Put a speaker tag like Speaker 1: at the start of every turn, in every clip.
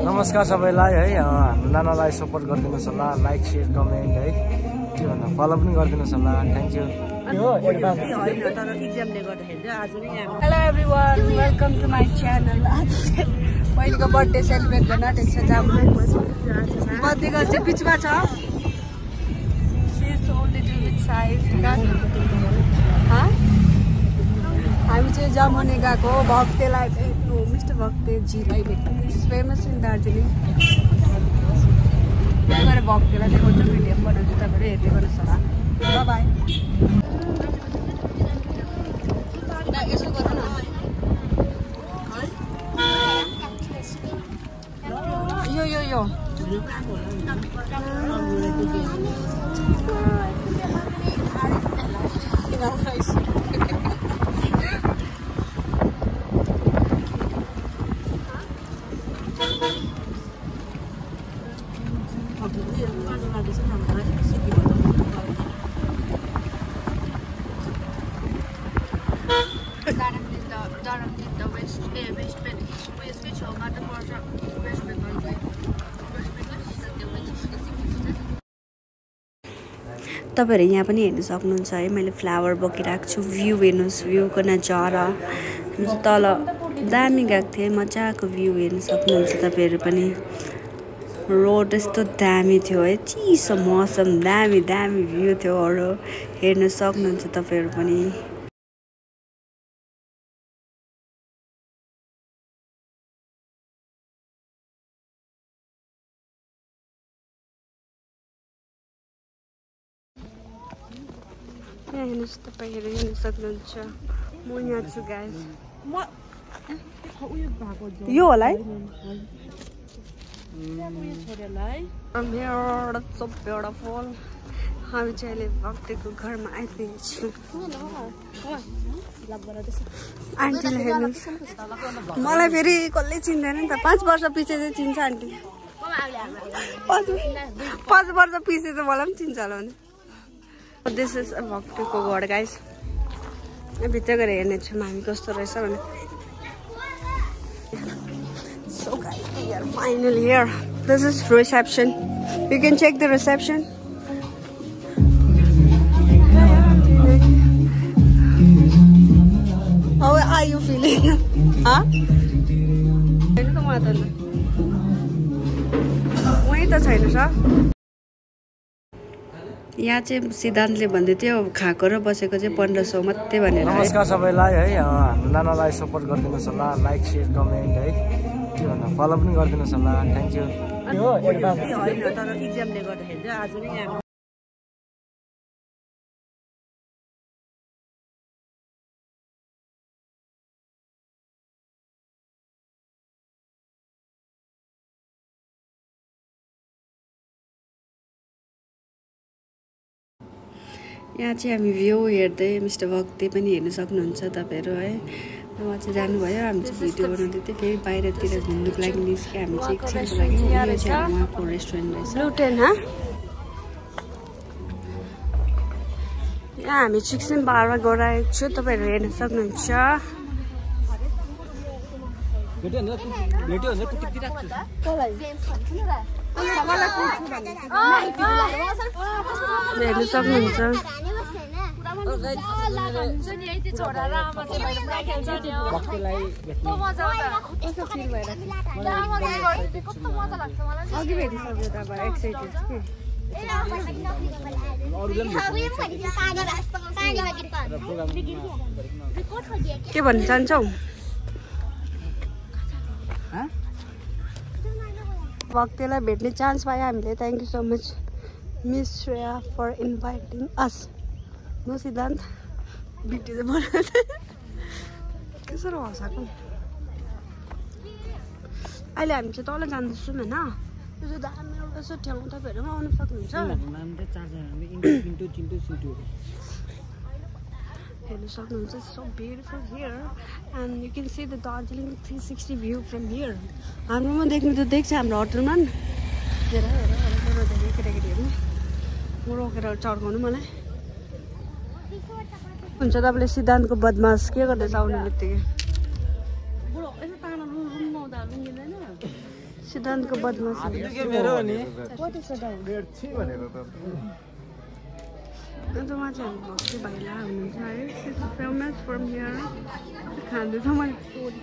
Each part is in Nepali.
Speaker 1: नमस्कार सबैलाई है हाम्रो नानालाई सपोर्ट गरिदिनुहोस् होला लाइक शेयर कमेन्ट है के भन्नु फलो पनि गरिदिनुहोस् होला thank you
Speaker 2: hello everyone welcome to my channel पहिलेको बर्थडे सेलिब्रेट गर्न आँटेको छ बर्थडेको चाहिँ बिचमा छ हामी चाहिँ जमाउने गएको भक्तेलाई भेट्नु मिस्टर भक्तेजीलाई भेट्नु फेमस इन दार्जिलिङ त्यही भएर भक्तेलाई देखाउँछु भिडियो बनाउँछु तपाईँहरू हेर्दै गर्नुहोस् होला बाई यसो गर न यो तपाईहरु यहाँ पनि हेर्न सक्नुहुन्छ है मैले फ्लावर बोकिरहेको छु भ्यू हेर्नुस् भ्यूको नजारा तल दामी गएको थिएँ मजाको भ्यू हेर्न सक्नुहुन्छ तपाईहरु पनि रोड यस्तो दामी थियो है चिसो मौसम दामी भ्यू थियो अरु हेर्न सक्नुहुन्छ तपाईहरु पनि हेर्नुस् तपाईहरु हेर्न सक्नुहुन्छ म यहाँ छु गाइस यो होला है I'm here, that's so beautiful. हामी चाहिँ अहिले भक्तिको घरमा आइपुगेको छु आन्टीलाई हेर्नुस् मलाई फेरि कसले चिन्दैन नि त 5 वर्ष पछि चाहिँ चिन्छ आन्टी 5 वर्ष पछि चाहिँ मलाई पनि चिन्छ होला भने This is a भक्तिको घर गाइस भित्र गएर हेर्ने छौँ हामी कस्तो रहेछ भने So guys, we are finally here. This is reception. You can check the reception. How are you feeling? Huh? वही त छैन सर यहाँ चाहिँ सिद्धान्तले भन्दै थियो खाएको र बसेको चाहिँ 1500 मात्रै भनेर
Speaker 1: नमस्कार सबैलाई है हाम्रो नानालाई सपोर्ट गरिदिनुहोस् होला लाइक शेयर कमेन्ट है के भन्नु फलो पनि गरिदिनुहोस् होला थ्यांक यू
Speaker 2: तर इक्जामले गर्दाखेरि चाहिँ आज नै यहाँ चाहिँ हामी भ्यू हेर्दै मिस्टर भक्ति पनि हेर्न सक्नुहुन्छ तपाईहरु है उहाँ चाहिँ जानुभयो हामी चाहिँ भिडियो बनाउँदै थियौँ फेरि बाहिरतिर घुम्नुको लागि निस्क्यो हामी चाहिँ एकछिनको लागि यो चाहिँ उहाँको रेस्टुरेन्ट रहेछ लुटेन यहाँ हामी चिक्सिम बारमा गइरहेको छु तपाईहरु हेर्न सक्नुहुन्छ हेर्न सक्नुहुन्छ अघि भेटिसक्यो त एक्साइटेड के भन्न चाहन्छौ भक्तिलाई भेट्ने चान्स पायो हामीले thank you so much miss Shreya for inviting us नो सिद्धान्त भिडियो चाहिँ बनाउँदै कसरी हँसाएको अहिले हामी चाहिँ तल जाँदैछौँ होइन यो चाहिँ दामी एउटा यसो ठाउँ तपाईँहरू पनि आउनु सक्नुहुन्छ हेर्न सक्नुहुन्छ so beautiful here and you can see the Darjeeling 360 view from here हाम्रोमा देख्नु त देख्छ हाम्रो होटलमा हेर केटाकेटीहरू म रोकेर चर्काउनु मलाई हुन्छ तपाईँले सिद्धान्तको बदमास के गर्दैछ आउने बित्तिकै सिद्धान्तको बदमासी
Speaker 1: मेरो नि
Speaker 2: अन्त उहाँ चाहिँ भक्ति भाइला हुनुहुन्छ है फेमस फ्रम हियर खाँदैछ मैले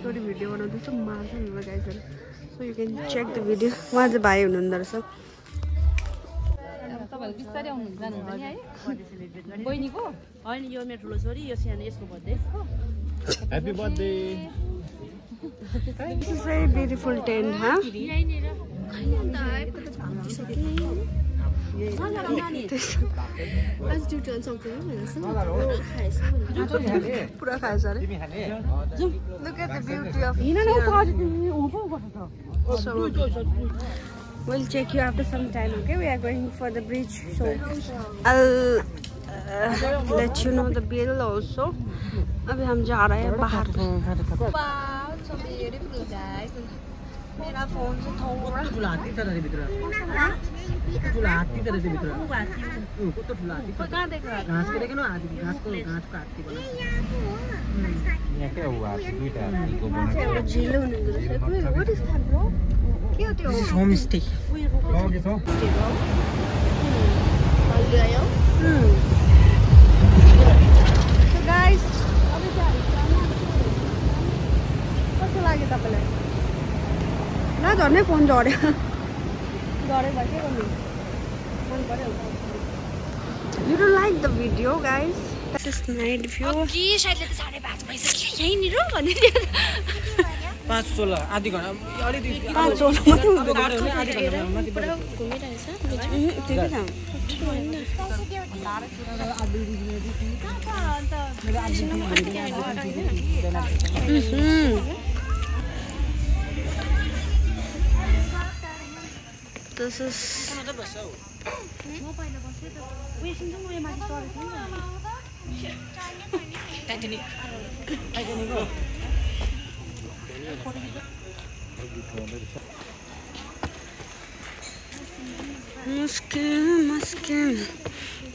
Speaker 2: थोडी भिडियो बनाउँदैछु माछा लगाइसकेर so you can check the video उहाँ चाहिँ भाइ हुनुहुँदो रहेछ
Speaker 3: तपाईहरु बिस्तारै आउनुहुन्छ जानुहुन्छ नि है बहिनीको हैन यो मेरो ठुलो छोरी यो सानो यसको birthday
Speaker 1: happy birthday
Speaker 2: This is very beautiful tent, huh? Let's do something. Pura खाएछ अरे Look at the beauty of here. So, we'll check you after some time, okay? We are going for the bridge, so I'll let you know the bill also. अभी हम जा रहे हैं बाहर so beautiful guys मेरा फोन से थोड़ा ठुला हात्ती छ रे भित्र ठुला हात्ती छ रे भित्र कस्तो ठुला हात्ती कहाँ देख्छ घाँसको देखेन हात्ती घाँसको हात्ती बना यहाँ के हुआ दुईटा हात्तीको बना एउटा झिल हुनुहुँदो रहेछ what is that bro के हो त्यो होम स्टे के छ हल्दी आयो so guys कस्तो लाग्यो तपाईलाई ल झर्नै फोन झर्यो झर्यो भए के गर्नु मन पर्यो You don't like the video guys This is night view अघि साइडले त 5:30 भइसक्यो यही नि र भन्ने
Speaker 1: 5:16 आधी घण्टा अलि
Speaker 2: 5:16 मात्रै हुँदैन आधी घण्टा माथि पुरा घुमिरहेछ त्यही त This is मुस्किल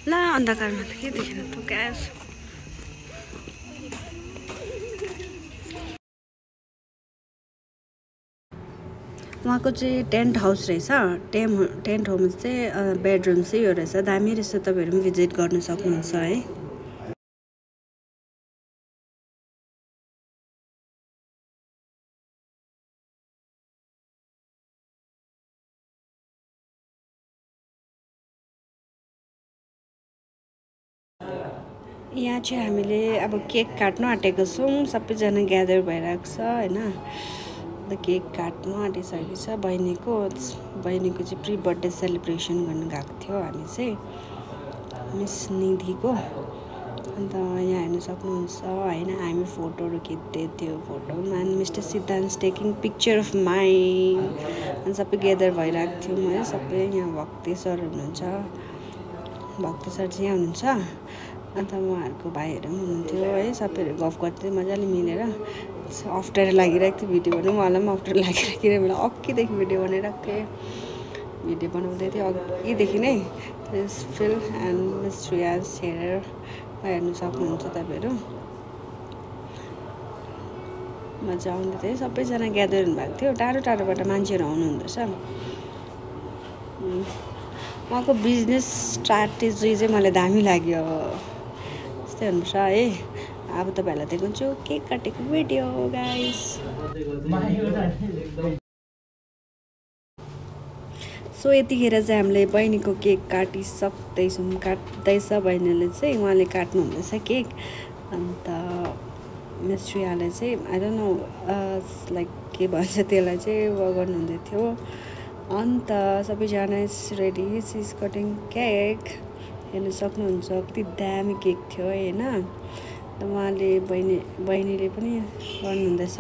Speaker 2: ला अन्धकारमा त के देखेन त ग्यास उहाँको चाहिँ टेन्ट हाउस रहेछ टेन्ट होम चाहिँ बेडरुम चाहिँ यो रहेछ दामी रहेछ तपाईहरु पनि भिजिट गर्न सक्नुहुन्छ है यहाँ चाहिँ हामीले अब केक काट्न आँटेको छौं सबैजना ग्यादर भइरहेको छ हैन द केक काट्न आँटिसकेको छ बहिनीको चाहिँ प्री बर्थडे सेलिब्रेसन गर्न गएको थियो हामी चाहिँ मिस निधिको अन्त यहाँ हेर्न सक्नुहुन्छ हैन हामी फोटोहरु खिच्दै थियो फोटोमा मिस्टर सिद्धान्त टेकिङ पिक्चर अफ माइ अनि सबै ग्यादर भइरहेको थियो है सबै यहाँ भक्ति सर हुनुहुन्छ भक्ति सर चाहिँ यहाँ हुनुहुन्छ अन्त उहाँहरुको भाइहरु पनि हुनुहुन्थ्यो है सबैहरु गफ गर्दै मजाले मिलेर अफ्टर लागिरहेको थियो भिडियो बनाउनु मलाई पनि अफ्टर लागिरहेको थियो मैले अघिदेखि भिडियो बनाइरहेको थिएँ भिडियो बनाउँदै थिएँ अघिदेखि नै दिस फिल एन्ड मिस रियाज हेर्नु सक्नुहुन्छ तपाईहरु मजा आउँदै थियो सबैजना ग्यादर हुनुभएको थियो टाढो टाढोबाट मान्छेहरु आउनुहुँदैछ उहाँको बिजनेस स्ट्र्याटेजी चाहिँ मलाई दामी लाग्यो यस्तै हुन्छ है अब तपाईहरुलाई देखाउँछु केक काटेको भिडियो गाइस सो यतिखेर चाहिँ हामीले बहिनीको केक काटिसक्दैछौँ काट्दैछ बहिनीले चाहिँ उहाँले काट्नु हुँदैछ केक अन्त मिस्ट्रीले चाहिँ आई डोन्ट नो लाइक के भन्छ त्यसलाई चाहिँ गर्नु हुँदै थियो अन्त सबैजना ready she is cutting cake हेर्न सक्नुहुन्छ कति दामी केक थियो हैन उहाँले बहिनीले पनि गर्नुहुँदैछ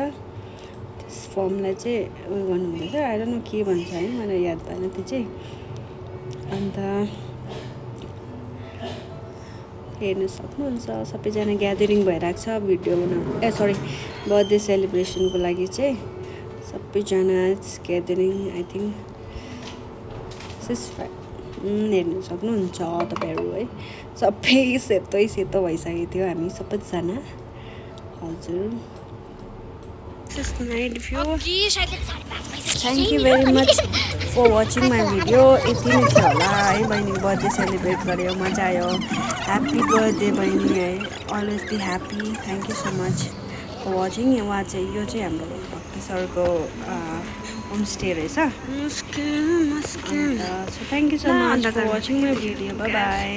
Speaker 2: त्यस फर्मलाई चाहिँ उयो गर्नुहुँदैछ आई डोन्ट नो के भन्छ है मलाई याद भएन त्यो चाहिँ अन्त हेर्न सक्नुहुन्छ सबैजना ग्यादरिङ भइरहेको छ भिडियो बनाउनु बर्थडे सेलिब्रेसनको लागि चाहिँ सबैजना ग्यादरिङ आई थिङ्क हेर्नु सक्नुहुन्छ तपाईहरु है सबै सेतो भइसकेको थियो हामी सबैजना हजुर just night view. Thank you very much for watching my video. यति नै थियो होला है बहिनीको बर्थडे सेलिब्रेट गर्यो मजा आयो ह्याप्पी बर्थडे बहिनी है always be happy thank you so much for watching उहाँ चाहिँ यो चाहिँ हाम्रो भक्ति सरको होमस्टे रहेछ so thank you so much for watching my video bye by